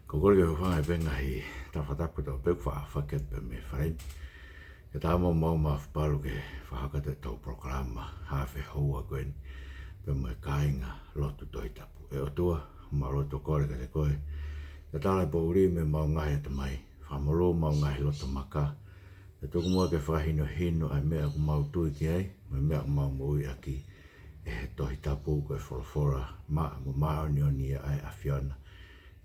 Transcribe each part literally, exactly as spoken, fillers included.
Ko e kole ke u hūfanga he ngaahi tala fakatapu kotoa pē ʻoku faʻa fakahoko pē mei fale ni. Ke ta mo mau mafapalu ke fakahoko atu ʻetau polokalama haafe houa ko eni pea mo e kāinga lotu Tohi Tapu. ʻE ʻOtua, mau lotu kole kiate koe ke tala e poʻuli mei homau ngaahi ʻatamai. Fakamolū homau ngaahi loto maka. Ke tuku muʻa ke fakahinohino ʻa e meʻa ʻoku mau tui ki ai, mo e meʻa ʻoku mau moʻui ʻaki ʻi he Tohi Tapu ko e folofola maʻa mo māʻoniʻoni ia ʻa e ʻAfiona,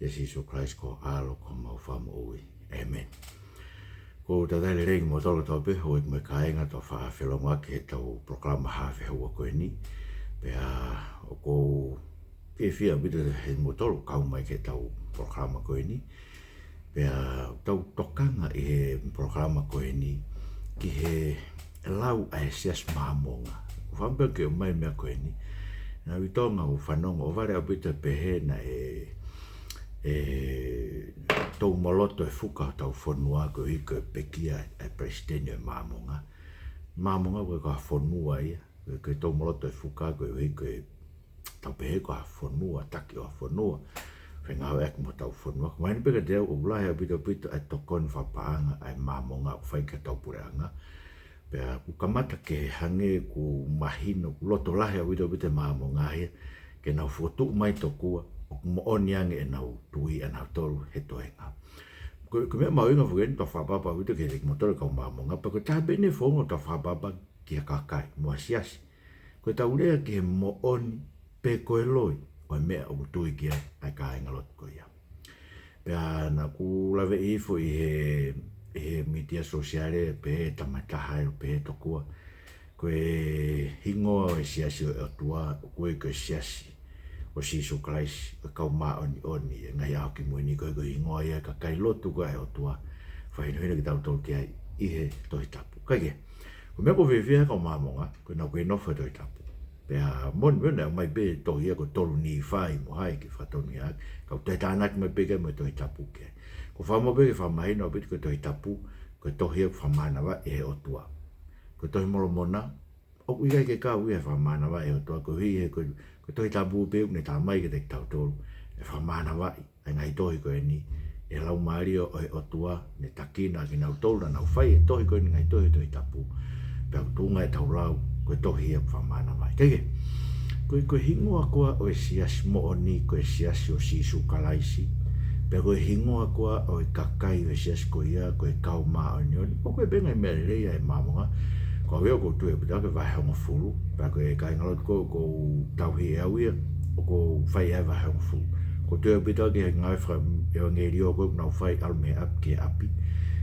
ʻia Sīsū Kalaisi ko ho ʻAlo ko homau Fakamoʻui. ʻĒmeni. ʻOku ou talitali lelei kimoutolu kotoa pē, houʻeiki mo e kāinga, ʻoku tau faʻa felongoaki heʻetau polokalama haafe houa ko eni. Pea ʻoku ou fiefia ʻaupito he ʻoku mou kau mai ki heʻetau polokalama ko eni. Pea tau tokanga ʻi he polokalama ko eni ki he lau ʻa e Siasi Māmonga. ʻOku ou fakaʻamu pē ke ʻomai e meʻa ko eni. Naʻa ku ʻi Tonga ʻo fanongo, ʻohovale ʻaupito pehē naʻe, ʻe toumoloto e fuka hotau fonua koeʻuhi ko e pekia ʻa e palesiteni ʻo e Māmonga. Māmonga ko e kau fonua ia, ko e, ko e toumoloto e fuka koeʻuhi ko e, tau pehē ko ha fonua, taki ʻo ha fonua, fengāueʻaki mo hotau fonua. Ko e mahino pē kiate au ʻoku lahi ʻaupito ʻaupito ʻa e tokoni fakapaʻanga ʻa e Māmonga ʻoku fai ki hotau puleʻanga. Pea ʻoku kamata ke hangē ʻoku mahino ʻoku loto lahi ʻaupito ʻaupito e Māmonga ia ke nau fokotuʻu mai tokua ʻoku moʻoni ange ʻenau tui ʻanautolu he toenga. Ko, ko e meʻa mahuʻinga foki eni, tau fakapapau ʻaupito kiate kimoutolu kau Māmonga, pea ko e taha pē eni e founga ʻoku tau fakapapau ki he kakai mo e siasi. Ko ʻetau lea ki he moʻoni pe ko e loi ʻo e meʻa ʻoku tui ki ai ʻa e kāinga lotu ko ia. Pea naʻa ku laveʻi hifo ʻi he, ʻi he mītia sōsiale pehē, tama ʻe taha ʻo pehē tokua, ko e hingoa ʻo e Siasi ʻo e ʻOtua ʻoku ui ko e Siasi ʻo Sīsū Kalaisi ʻo e Kau Māʻoniʻoni ʻi he Ngaahi ʻAho Kimui Ni, ko e, ko e hingoa ia ʻo e kakai lotu ko ia ʻa e ʻOtua, fakahinohino kitautolu ki ai ʻi he Tohi Tapu. Kae kehe, ko e meʻa ʻoku ou fiefia he kau Māmonga, ko ʻenau kei nofo he Tohi Tapu. Pea moʻoni, moʻoni, ʻomai pē tohi ia ko e Tolu Nīfai mo hai ke fakatonuhiaʻaki, ka ʻoku toe tānaki mai pē ki ai mo e Tohi Tapu ki ai. ʻOku ou fakaʻamu pē ke fakamahino ʻaupito ko e Tohi Tapu, ko e tohi ia ʻoku fakamānavaʻi ʻe he ʻOtua. Ko e Tohi Molomona, ʻoku ʻikai ke kau ia he fakamānavaʻi ʻe he ʻOtua, koeʻuhi he ko e, ko e Tohi Tapu pē ʻoku ne tā mai kiate kitautolu ʻe fakamānavaʻi ʻa e ngaahi tohi ko eni ʻe he Laumālie ʻo e ʻOtua, ne tākina kinautolu naʻa nau fai e tohi ko eni, ngaahi tohi, Tohi Tapu. Pea ʻoku tuʻunga ʻetau lau ko e tohi ia ʻoku fakamānavaʻi. Kae kehe, ko e, ko e hingoa ko ia ʻo e siasi moʻoni ko e Siasi ʻo Sīsū Kalaisi, pea ko e hingoa ko ia ʻo e kakai ʻo e siasi ko ia ko e Kau Māʻoniʻoni, ʻoku ʻi ai pē ngaahi meʻa lelei ʻa e Māmonga. Ko au ia ʻoku ou tui ʻaupito ki he vahe hongofulu, pea ko e kāinga lotu ko ē ʻoku ou tauhi ʻe au ia, ʻoku ou fai ʻa e vahe hongofulu. ʻOku ou tui ʻaupito ki he ngāue fakaʻevangeliō ko ē ʻoku nau fai ʻalu mei he ʻapi ki he ʻapi.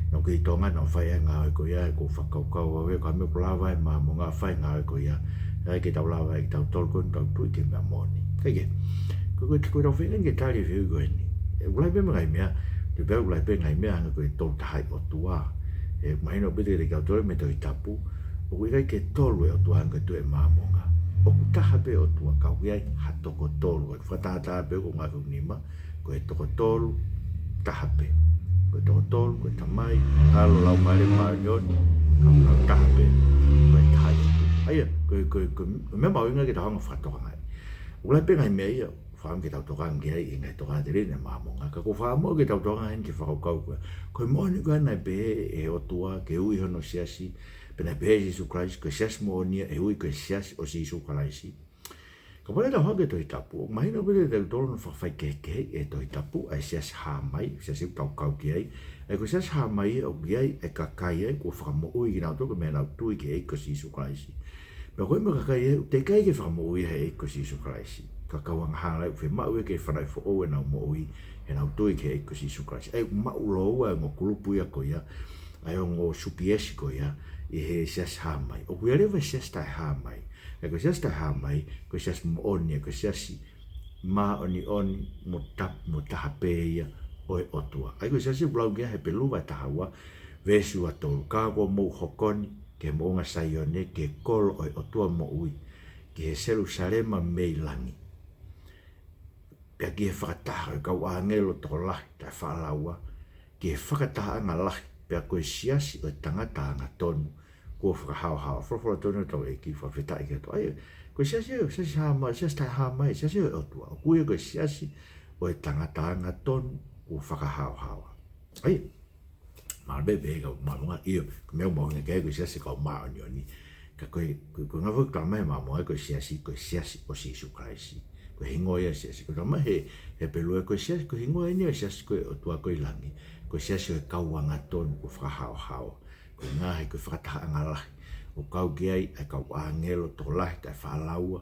Naʻa ku kei ʻi Tonga naʻa nau fai e ngāue ko ia, ʻoku ou fakakaukau au ia ko e meʻa ʻoku lava ʻe he Māmonga ʻo fai e ngāue ko ia, ʻe ʻikai ke tau lava ʻe kitautolu ko eni ʻo tau tui ki he meʻa moʻoni. Kae kehe, ko e, ko e, ko ʻetau feinga ke tali e fehuʻi ko eni. ʻOku lahi pē mo e ngaahi meʻa, te u pehē ʻoku lahi pē ngaahi meʻa hangē ko e Tolu Tahaʻi ʻOtua. ʻOku mahino ʻaupito kiate kitautolu mei he Tohi Tapu, ʻoku ʻikai ke tolu e ʻOtua hangē ko e tui ʻa e Māmonga. ʻOku taha pē ʻOtua, ka ʻoku ʻi ai ha toko tolu. ʻOku fakatātā pē ʻoku ngaahi ʻoku nima, ko e toko tolu, taha pē. Ko e toko tolu, ko e Tamai, ʻAlo, Laumālie Māʻoniʻoni, ka ʻoku nau taha pē, ko e Tahaʻi ʻOtua. ʻA ia, ko e, ko e, ko e meʻa mahuʻinga ke tau hanga ʻo fakatokangaʻi. ʻOku lahi pē ngaahi meʻa ia, fakaʻamu ke tau tokanga ki ai ʻi he ngaahi tokanga tele ʻa e Māmonga. Ka ʻoku ou fakaʻamu ke tau tokanga heni ki he fakakaukau ko ē. Ko e moʻoni ko ia naʻe pehē ʻe he ʻOtua ke ui hono siasi, pea naʻe pehē ʻe Sīsū Kalaisi, ko e siasi moʻoni ia ʻe ui ko e Siasi ʻo Sīsū Kalaisi. Kapau leva te tau hanga ki he Tohi Tapu, ʻoku mahino pē kiate kitautolu naʻe fakafaikehekeheʻi ʻe he Tohi Tapu ʻa e Siasi Hāmai, siasi ʻoku tau kau ki ai. ʻA ia ko e Siasi Hāmai ia ʻoku ʻi ai e kakai ia kuo fakamoʻui kinautolu ko e meʻa ʻenau tui ki he ʻEiki ko Sīsū Kalaisi. Pea ko e meʻa kakai ia, teʻeki ai ke fakamoʻui ʻe he ʻEiki ko Sīsū Kalaisi. Ka ko e kau angahala ia ʻoku fiemaʻu ia ke fanauʻi foʻou ʻenau moʻui, heʻenau tui ki he ʻEiki ko Sīsū Kalaisi. ʻA ia ʻoku maʻu lōua e ongo kulupu ia ko ia, ʻa e ongo supiesi ko ia, ʻi he Siasi Hāmai. ʻOku ʻi ai leva e Siasi Taʻehāmai. ʻA ia ko e Siasi Taʻehāmai, ko e siasi moʻoni, ko e siasi māʻoniʻoni mo ta-, mo taha pē ia ʻo e ʻOtua. ʻA ia ko e siasi ʻoku lau ki ai Hepelū vahe taha ua, veesi ua tolu: Ka kuo mou hoko ni ki he moʻunga Saione, ki he kolo ʻo e ʻOtua moʻui, ki he Selūsalema mei langi, pea ki he fakataha ʻo e kau ʻāngelo tokolahi taʻefaʻalaua, ki he fakatahaʻanga lahi, pea ko e siasi ʻo e tangata angatonu kuo fakahaohaoa. Folofola tonu ʻa hotau ʻEiki, fakafetaʻi ki he ʻOtua. ʻA ia, ko e siasi, siasi Hāmai, Siasi Taʻehāmai, siasi ʻo e ʻOtua. ʻOku ui ia ko e siasi ʻo e tangata angatonu kuo fakahaohaoa. ʻA ia, mālō pē pehē kau Māmonga, ʻio, ko e meʻa ʻoku mahuʻinga ki ai ko e siasi kau māʻoniʻoni. Ka ko e, ko e, ko e ngaahi foʻi tala mai Māmonga ko e siasi, ko e siasi ʻo Sīsū Kalaisi. Ko e hingoa ia e siasi. Ko e tala mai he, he Hepelū ko e siasi, ko e hingoa eni ia e siasi ko e ʻOtua ko ē ʻi langi. Ko e siasi ʻo e kau angatonu kuo fakahaohaoa. Ko e ngaahi, ko e fakatahaʻanga lahi. ʻOku kau ki ai ʻa e kau ʻāngelo, tokolahi, kae fakalaua.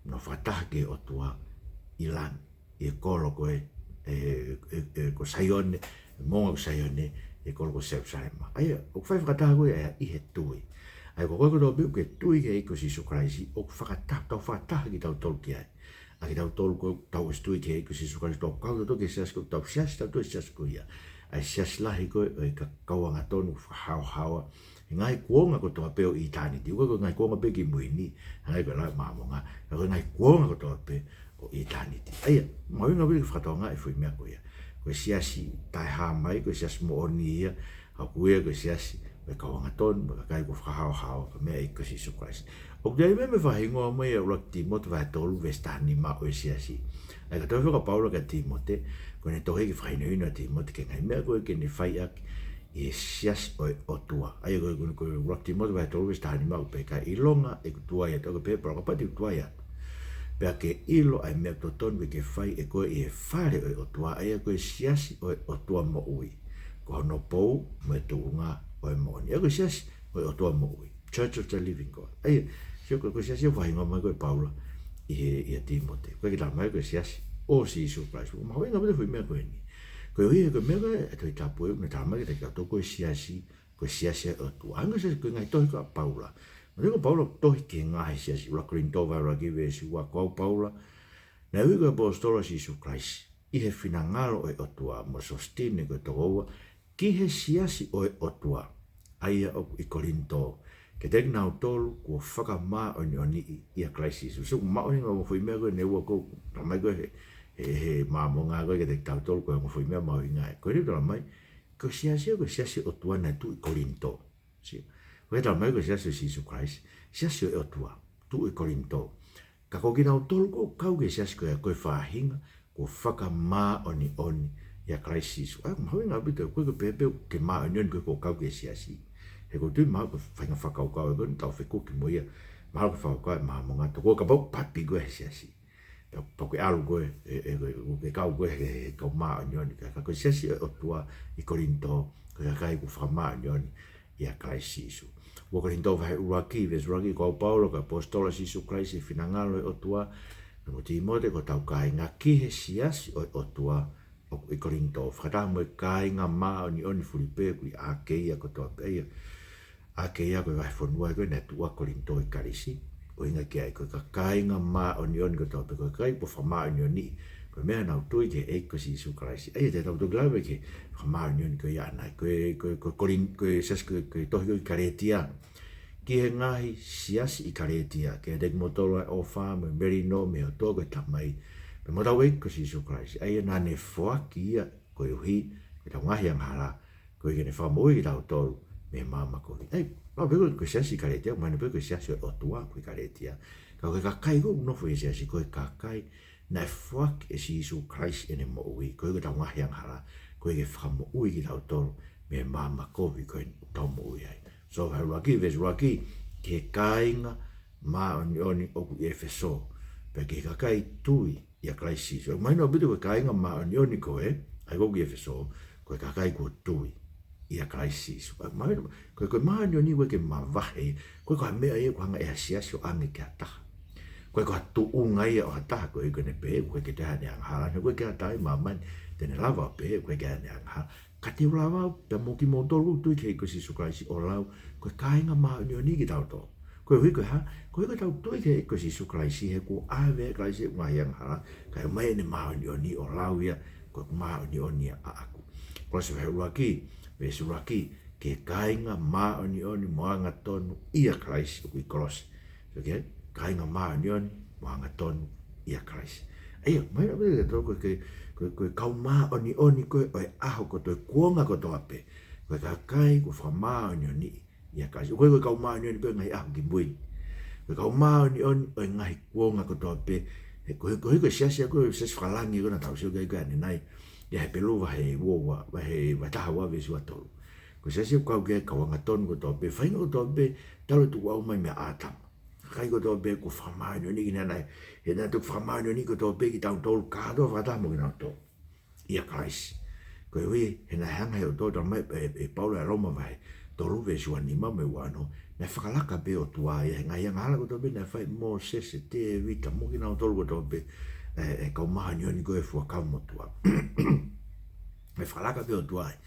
Nau fakataha ki he ʻOtua ʻi langi. ʻI he kolo ko ē, ʻe, ʻe, ʻe, ko Saione, moʻunga ko Saione, ʻi he kolo ko Selusalema. ʻA ia, ʻoku fai fakataha ko ē ʻa ia ʻi he tui. ʻA ia, ko koe kotoa pē ʻoku ke tui ki he ʻEiki ko Sīsū Kalaisi, ʻoku fakataha, tau fakataha kitautolu ki ai. ʻA kitautolu ko ē, tau ʻosi tui ki he ʻEiki ko Sīsū Kalaisi, tau kau tautolu ki he siasi ko, tau siasi tautolu he siasi ko ia. ʻA e siasi lahi ko ē, ʻo e ka-, kau angatonu fakahaohaoa, he ngaahi kuonga kotoa pē ʻo ʻitāniti. ʻOku ʻikai ko e ngaahi kuonga pē kimui ni, hangē ko e lau ʻa Māmonga, ka ko e ngaahi kuonga kotoa pē ʻo ʻitāniti. ʻA ia, mahuʻinga pē ke fakatokangaʻi e foʻi meʻa ko ia. Ko e siasi taʻehāmai, ko e siasi moʻoni ia, ʻa ia ko e siasi ʻo e kau angatonu, mo e kakai kuo fakahaohaoa, ko e meʻa ʻa e ʻEiki ko Sīsū Kalaisi. ʻOku ʻi ai e meʻa ʻoku fakahingoa mai ʻe ʻUluaki Tīmote vahe tolu veesi taha nima ʻo e siasi. ʻA ia ko e tohi ʻa Paula kia Tīmote, ko ʻene tohi ke fakahinohino ʻa Tīmote ki he ngaahi meʻa ko ē ke ne fai ʻaki ʻi he siasi ʻo e ʻOtua. ʻA ia ko e, ko e, ko e ʻUluaki Tīmote vahe tolu veesi taha nima ʻoku pehē, kae ʻilonga ʻeku tuai atu, ʻoku pehē Paula kapau te u tuai atu, pea ke ʻilo ʻa e meʻa totonu ke ke fai ʻe koe ʻi he fale ʻo e ʻOtua, ʻa ia ko e siasi ʻo e ʻOtua moʻui. Ko hono pou mo e tuʻunga ʻo e moʻoni. ʻA ia ko e siasi ʻo e ʻOtua moʻui. Church of the Living God. ʻA ia, sio ko e, ko e siasi ʻoku fakahingoa mai ko ē ʻe Paula ʻi he, ʻia Tīmote. Ko e ke tala mai ko e siasi ʻo Sīsū Kalaisi. Mahuʻinga pē e foʻi meʻa ko eni. Koeʻuhi he ko e meʻa ko ē ʻa e Tohi Tapu ʻoku ne tala mai kiate kitautolu ko e siasi, ko e siasi ʻo e ʻOtua. Hangē ko e siasi ko e ngaahi tohi ko ē ʻa Paula. Mahino ko Paula tohi ki he ngaahi siasi, ʻUluaki Kolinitō vahe ʻuluaki veesi ua, ko au Paula, naʻe ui ko e ʻaposetolo ʻa Sīsū Kalaisi ʻi he finangalo ʻo e ʻOtua, mo Sositene ko e tokoua, ki he siasi ʻo e ʻOtua, ʻa ia ʻoku ʻi Kolinitō, kiate kinautolu kuo fakamāʻoniʻoniʻi ʻia Kalaisi Sīsū. So, mahuʻinga e ongo foʻi meʻa ko ē ʻoku ne ua ko ē, tala mai ko ē he, he, he Māmonga ko ē kiate kitautolu ko e ongo foʻi meʻa mahuʻinga ē. Ko eni tala mai, ko e siasi, ko e siasi ʻo e ʻOtua naʻe tuʻu ʻi Kolinitō. Sio. Ko e tala mai ko e siasi ʻo Sīsū Kalaisi, siasi ʻo e ʻOtua, tuʻu ʻi Kolinitō. Ka ko kinautolu ʻoku kau ki he siasi ko ia ko e faʻahinga kuo fakamāʻoniʻoni ʻia Kalaisi Sīsū. ʻA ia, mahuʻinga ʻaupito, ʻoku ʻikai ko e pehē pē ʻoku ke māʻoniʻoni koe kuo kau ki he siasi. He ʻoku ou tui mahalo ko e faʻahinga fakakaukau ʻoku ne tau fekuki mo ia, mahalo ko e fakakaukau ʻa Māmonga, tokua kapau ʻoku papi koe he siasi. Pea, pea ʻoku ke ʻalu koe, ʻe, ʻe, ʻoku ke kau koe he, he kau māʻoniʻoni. Ka, ka ko e siasi ʻo e ʻOtua ʻi Kolinitō, ko e kakai kuo fakamāʻoniʻoni ʻia Kalaisi Sīsū. ʻUluaki Kolinitō vahe ʻuluaki, veesi ʻuluaki, ko au Paula, ko e ʻaposetolo ʻa Sīsū Kalaisi ʻi he finangalo ʻo e ʻOtua, pea mo Tīmote ko hotau kāinga, ki he siasi ʻo e ʻOtua ʻoku ʻi Kolinitō, fakataha mo e kāinga māʻoniʻoni Filipe ʻoku ʻi ʻAkeia kotoa pē ia. ʻAkeia ko e vahefonua ko ē naʻe tuʻu ai ʻa Kolinitō ʻi Kalisi. ʻUhinga ki ai ko e kāinga māʻoniʻoni kotoa pē, ko e kakai kuo fakamāʻoniʻoniʻi, ko e meʻa ʻenau tui ki he ʻEiki ko Sīsū Kalaisi. ʻA ia te tau toki lave ki he fakamāʻoniʻoni ko ia ʻanai. Ko e, ko e, ko e Kolin-, ko e siasi, ko e, ko e tohi ko ē ʻi Kalētia. Ki he ngaahi siasi ʻi Kalētia, kiate kimoutolu ʻa e ʻofa mo e melino mei he ʻOtua ko e Tamai, pea mo hotau ʻEiki ko Sīsū Kalaisi. ʻA ia naʻa ne foaki ia koeʻuhi ko ʻetau ngaahi angahala, koeʻuhi ke ne fakamoʻui kitautolu mei he maama kovi. ʻA ia, pau pē ko e, ko e siasi ʻi Kalētia, mahino pē ko e siasi ʻo e ʻOtua ko ē ʻi Kalētia. Ka ko e kakai ko ē ʻoku nofo ʻi he siasi, ko e kakai naʻe foaki ʻe Sīsū Kalaisi ʻene moʻui, koeʻuhi ko ʻetau ngaahi angahala, koeʻuhi ke fakamoʻui kitautolu mei he maama kovi ko ē ʻoku tau moʻui ai. So, vahe ʻuluaki, veesi ʻuluaki, ki he kāinga māʻoniʻoni ʻoku ʻi ʻEfesō, pea ki he kakai tui ʻia Kalaisi Sīsū. Mahino ʻaupito ko e kāinga māʻoniʻoni ko ē, ʻa ia ko ē ʻoku ʻi ʻEfesō, ko e kakai kuo tui ʻia Kalaisi Sīsū. ʻA ia, mahino, ko e, ko e māʻoniʻoni ʻoku ʻikai ke mavahe, ʻoku ʻikai ko ha meʻa ia ʻoku hanga ʻe ha siasi ʻo ʻange ki ha taha. ʻOku ʻikai ko ha tuʻunga ia ʻo ha taha koeʻuhi ko ʻene pehē ʻoku ʻikai ke toe ʻi ai haʻane angahala, he ʻoku ʻikai ke ʻi ai ha taha ʻi māmani te ne lava ʻo pehē ʻoku ʻikai ke ʻi ai haʻane angahala. Ka te u lava au, pea mo kimoutolu ʻoku tui ki he ʻEiki ko Sīsū Kalaisi ʻo lau, ko e kāinga māʻoniʻoni kitautolu. Koeʻuhi ko e hā, koeʻuhi ko ʻetau tui ki he ʻEiki ko Sīsū Kalaisi, he kuo ʻave ʻe Kalaisi ʻetau ngaahi angahala, kae ʻomai ʻene māʻoniʻoni ʻo lau ia, ko e māʻoniʻoni ia ʻaʻaku. Kolose vahe ʻuluaki, veesi ʻuluaki, ki he kāinga māʻoniʻoni mo angatonu ʻia Kalaisi, ʻoku ʻi Kolose. So, ki he kāinga māʻoniʻoni mo angatonu ʻia Kalaisi. ʻA ia, mahino ʻaupito kiate kitautolu ko e, ko e, ko e kau māʻoniʻoni ko ē ʻo e ʻaho kotoa, kuonga kotoa pē. Ko e kakai kuo fakamāʻoniʻoniʻi ʻia Kalaisi. ʻOku ʻikai ko e kau māʻoniʻoni ko ē ʻo e ngaahi ʻaho kimui ni. Ko e kau māʻoniʻoni ʻo e ngaahi kuonga kotoa pē. He ko e, koeʻuhi ko e siasi ʻa ko e siasi fakalangi ko ē naʻa tau sio ki ai ko ē ʻanenai. ʻia Hepelū vahe ua ua, vahe, vahe taha ua veesi ua tolu. Ko e siasi ʻoku kau ki ai e kau angatonu kotoa pē, faʻahinga kotoa pē, talu e tukuʻau mai meia ʻĀtama. Kakai kotoa pē kuo fakamāʻoniʻoniʻi kinautolu, he naʻe toki fakamāʻoniʻoniʻi kotoa pē kitautolu kātoa fakataha mo kinautolu ʻia Kalaisi. Koeʻuhi, he naʻe hanga he ʻOtua ʻo talamai ʻe, ʻe Paula ʻi Loma vahe tolu veesi ua nima mo e ua ono, naʻe fakalaka pē ʻOtua ia he ngaahi angahala kotoa pē naʻe fai ʻe Mōsese, Tēvita, mo kinautolu kotoa pē, ʻe, ʻe kau māʻoniʻoni ko ē Fuakava Motuʻa. Naʻe fakalaka pē ʻOtua ia,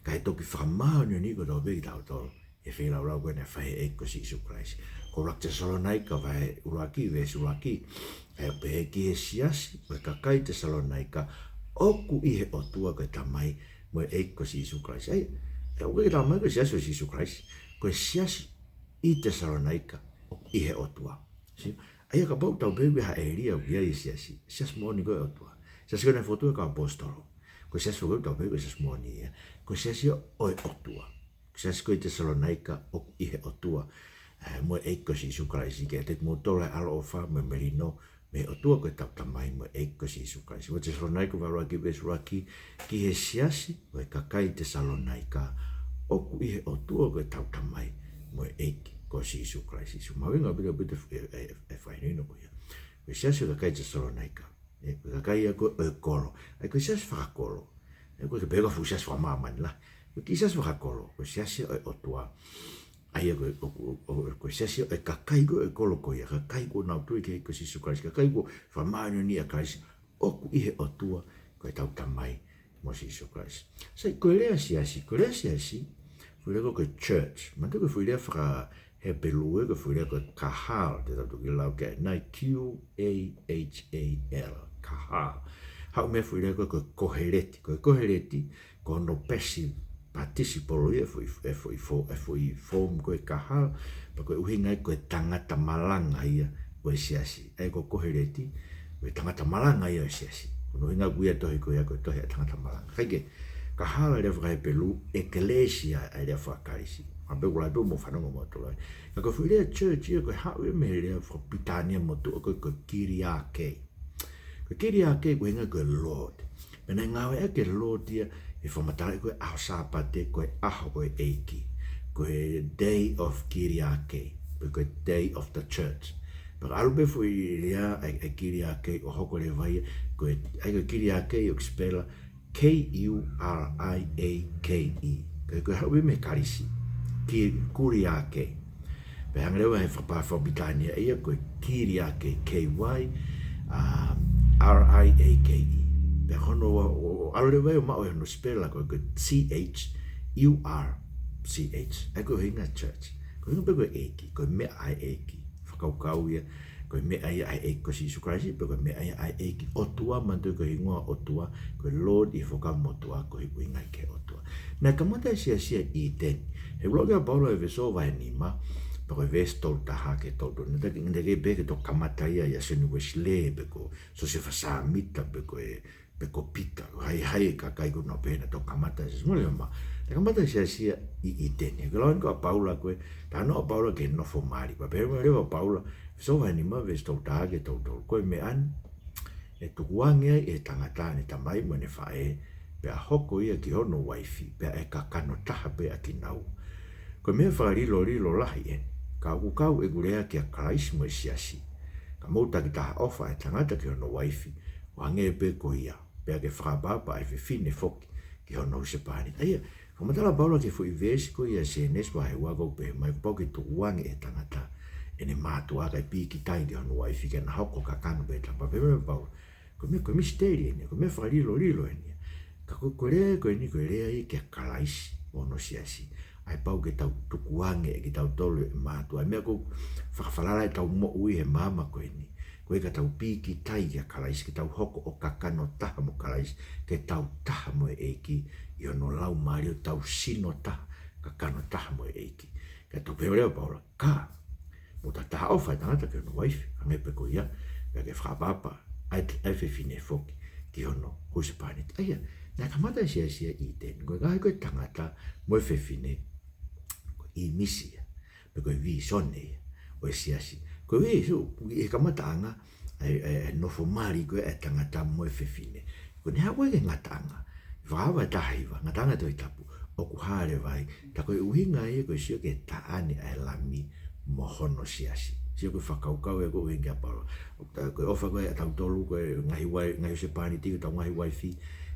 kae toki fakamāʻoniʻoniʻi kotoa pē kitautolu ʻi he feilaulau ko ē naʻe fai ʻe he ʻEiki ko Sīsū Kalaisi. Ko ʻUluaki Tesalonaika vahe ʻuluaki, veesi ʻuluaki, ʻoku pehē: Ki he siasi ʻo e kakai Tesalonaika ʻoku ʻi he ʻOtua ko e Tamai mo e ʻEiki ko Sīsū Kalaisi. ʻA ia, ʻoku ʻikai ke talamai ko e siasi ʻo Sīsū Kalaisi, ko e siasi ʻi Tesalonaika ʻoku ʻi he ʻOtua. See? ʻA ia kapau ʻoku tau pehē ʻoku ʻi ai ha ʻēlia ʻoku ʻi ai e siasi, siasi moʻoni ko ē ʻo e ʻOtua. Siasi ko ē naʻe fokotuʻu ʻe he kau ʻaposetolo. Ko e siasi foki ʻoku tau pehē ko e siasi moʻoni ia, ko e siasi ʻo e ʻOtua. Siasi ko ē ʻi Tesalonaika ʻoku ʻi he ʻOtua, ē, mo e ʻEiki ko Sīsū Kalaisi. Ke ʻiate kimoutolu ʻa e ʻaloʻofa mo e melino mei he ʻOtua ko ʻetau Tamai mo e ʻEiki ko Sīsū Kalaisi. Ua Tesalonaika vahe ʻuluaki veesi ʻuluaki, ki he siasi ʻo e kakai Tesalonaika ʻoku ʻi he ʻOtua ko ʻetau Tamai mo e ʻEiki ko Sīsū Kalaisi. So mahuʻinga ʻaupito ʻaupito e, e, e, e fakahinohino ko ia. Ko e siasi ʻo e kakai Tesalonaika. ʻE, ko e kakai ia ko ē ʻo e kolo. ʻA ia ko e siasi fakakolo. ʻE, ʻoku ʻikai ke pehē ko ha fuʻu siasi fakamāmani lahi. Ko e kiʻi siasi fakakolo, ko e siasi ʻo e ʻOtua. ʻA ia ko e, ʻo, ʻo, ʻo, ko e siasi ʻo e kakai ko ē ʻo e kolo ko ia, kakai kuo nau tui ki he ʻEiki ko Sīsū Kalaisi, kakai kuo fakamāʻoniʻoniʻi ʻia Kalaisi, ʻoku ʻi he ʻOtua ko ʻetau Tamai mo Sīsū Kalaisi. Sai, ko e lea siasi, ko e lea siasi, foʻi lea ko ē ko e church. Manatuʻi ko e foʻi lea faka-Hepelū ē, ko e foʻi lea ko e qahal, te tau toki lau ki ai ʻanenai, Q A H A L, qahal. Haʻu mei he foʻi lea ko ē ko e koheleti. Ko e koheleti, ko hono passive participle ia e foʻi, e foʻi fo-, e foʻi form ko ē qahal, pea ko e ʻuhinga ia ko e tangata malanga ia ʻo e siasi. ʻA ia ko e koheleti, ko e tangata malanga ia ʻo e siasi. Ko hono ʻuhinga ʻoku ui e tohi ko ia ko e tohi ʻa e tangata malanga. Kae kehe, qahal ʻa e lea faka-Hepelū, ʻekelesia ʻa e lea faka-Kalisi. Pea ʻoku lahi pē hoʻomou fanongo moutolu ai. Ka ko e foʻi lea church ia ko e haʻu ia mei he lea fakapilitānia motuʻa ko ē ko e Kyriake. Ko e Kyriake ko e ʻuhinga ko e Lord. Pea naʻe ngāueʻaki e Lord ia ʻi he fakamatalaʻi ko ē ʻaho Sāpate ko e ʻaho ʻo e ʻEiki. Ko e day of Kyriake, pe ko e day of the church. Pea ka ʻalu pē foʻi lea ʻa e, ʻa e Kyriake ʻo hoko leva ia, ko e, ʻa ia ko e Kyriake ʻoku spell K U R I A K E. Ko e, ko e haʻu ia mei he Kalisi. Ki-, Kyriake. Pea hangē leva he faka-, fakapilitānia ia ko e Kyriake, K Y, um, R I A K E. Pea ko hono, ʻo, ʻo, ʻalu leva ia ʻo maʻu hono spell ko e, ko e C H U R C H. ʻA ia ko e ʻuhinga church. Ko e ʻuhinga pē ko e ʻEiki, ko e meʻa ʻa e ʻEiki. Fakakaukau ia, ko e meʻa ia ʻa e ʻEiki ko Sīsū Kalaisi, pe ko e meʻa ia ʻa e ʻEiki. ʻOtua, manatuʻi ko e hingoa ʻOtua, ko e Lord ʻi he Fuakava Motuʻa, ko e ʻuhinga ia ki he ʻOtua. Naʻe kamata e siasi ia ʻi ʻĪteni. He ʻuluaki ʻa Paula ʻi ʻEfesō vahe nima, pea ko e veesi tolu taha ki he tolu tolu. Naʻe ʻikai, naʻe ʻikai pehē ke toki kamata ia ʻia Sione Uēsilē, pe ko Siosefa Sāmita, pe ko e pe ko Pita, hai, hai e kakai ko ē naʻa nau pehē naʻe toki kamata e siasi. Mole ma, naʻe kamata e siasi ia ʻi, ʻi ʻĪteni. Ko e lau eni ko ē ʻa Paula ko ē, talanoa ʻa Paula ki he nofo mali. Pea pehē mai leva ʻa Paula, ʻEfesō vahe nima, veesi tolu taha ki he tolu tolu. Ko e meʻa ni, ʻe tukuange ai ʻe he tangata ʻene tamai mo ʻene faʻē, pea hoko ia ki hono uaifi, pea ʻe kakano taha pē ʻa kinaua. Ko e meʻa fakalilolilo lahi eni, ka ʻoku kau ʻeku lea kia Kalaisi mo e siasi. Ka mou takitaha ʻofa ʻa e tangata ki hono uaifi, ʻo hangē pē ko ia, pea ke fakaʻapaʻapa ʻa e fefine foki ki hono husepāniti. ʻA ia, fakamatala ʻa Paula ki he foʻi veesi ko ia ʻi Sēnesi vahe ua ʻoku pehē mai kuo pau ke tukuange ʻe he tangata ʻene mātuʻa kae pīkitai ki hono uaifi ke na hoko ʻo kakano pē taha pē. Pehē mai ʻa Paula, ko e meʻa, ko e misiteli eni, ko e meʻa fakalilolilo eni. Ka ko, ko e lea ko eni, ko e lea ia kia Kalaisi mo hono siasi. ʻA ia pau ke tau tukuange ʻe kitautolu e mātuʻa. Meʻa ʻoku fakafalala ʻetau moʻui he māmani ko eni. Ko e ka tau pīkitai kia Kalaisi, ke tau hoko ʻo kakano taha mo Kalaisi, ke tau taha mo e ʻEiki, ʻi hono laumālie ʻo tau sino taha, kakano taha mo e ʻEiki. Ka tau pehē leva ʻa Paula, ka mou takitaha ʻofa ʻa e tangata ki hono uaifi, hangē pē ko ia, pea ke fakaʻapaʻapa ʻa e, ʻa e fefine foki ki hono husepāniti. ʻA ia, naʻe kamata e siasi ia ʻi ʻĪteni, ko e ngaahi ko e tangata mo e fefine, ko e ʻīmisi ia, pe ko e vīsone ia ʻo e siasi. Ko e vīsone, ʻi he kamataʻanga, ʻa e, ʻa e, ʻa e nofo mali ko ē ʻa e tangata mo e fefine. Ko ʻene haʻu ko ē ki he ngataʻanga, Fakahā vahe taha hiva, ngataʻanga Tohi Tapu, ʻoku hā leva ai, tā ko e ʻuhinga ia ko e sio ki he taʻane ʻa e Lami mo hono siasi. Sio ko e fakakaukau ē ko e ʻuhinga kia Paula. Tā ko e ʻofa ko ē ʻa tautolu, ko e ngaahi uai-, ngaahi husepāniti, ko ʻetau ngaahi uaifi,